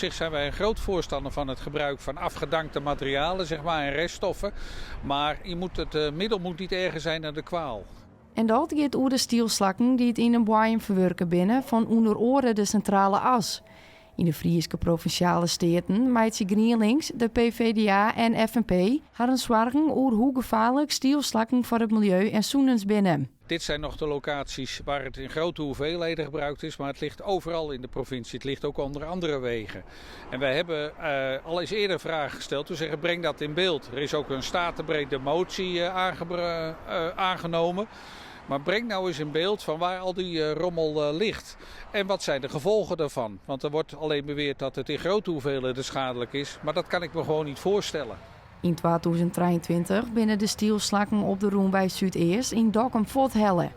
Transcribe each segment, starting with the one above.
Op zich zijn wij een groot voorstander van het gebruik van afgedankte materialen, zeg maar, en reststoffen. Maar het middel moet niet erger zijn dan de kwaal. En dat giet oer de stielslakken dy't yn 'e boaiem ferwurke binne fan ûnder oare de Sintrale As. Yn de Fryske Provinsjale Steaten meitsje GrienLinks, de PVDA en FNP harren soargen oer hoe gefaarlik stielslakken foar it miljeu en sûnens binne. Dit zijn nog de locaties waar het in grote hoeveelheden gebruikt is, maar het ligt overal in de provincie. Het ligt ook onder andere wegen. En wij hebben al eens eerder vragen gesteld. We zeggen: breng dat in beeld. Er is ook een statenbrede motie aangenomen. Maar breng nou eens in beeld van waar al die rommel ligt. En wat zijn de gevolgen daarvan? Want er wordt alleen beweerd dat het in grote hoeveelheden schadelijk is. Maar dat kan ik me gewoon niet voorstellen. Yn 2023 binne de stielslakken op de Rûnwei Súdeast yn Dokkum fuorthelle.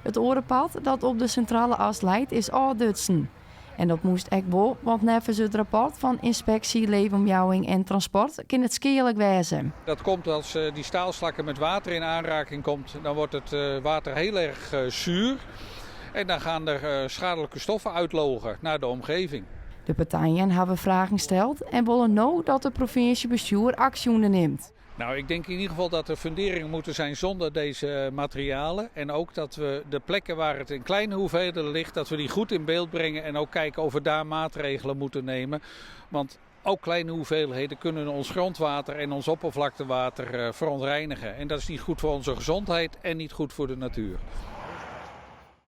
It oare part dat op de Sintrale As leit is ôfdutsen. En dat moast ek wol, want neffens it rapport fan Ynspeksje Leefomjouwing en Transport kin it skealik wêze. Dat komt als die staalslakken met water in aanraking komt, dan wordt het water heel erg zuur. En dan gaan er schadelijke stoffen uitlogen naar de omgeving. De partijen hawwe fragen steld en wolle no dat it provinsjebestjoer aksje ûndernimt. Nou, ik denk in ieder geval dat er funderingen moeten zijn zonder deze materialen. En ook dat we de plekken waar het in kleine hoeveelheden ligt, dat we die goed in beeld brengen. En ook kijken of we daar maatregelen moeten nemen. Want ook kleine hoeveelheden kunnen ons grondwater en ons oppervlaktewater verontreinigen. En dat is niet goed voor onze gezondheid en niet goed voor de natuur.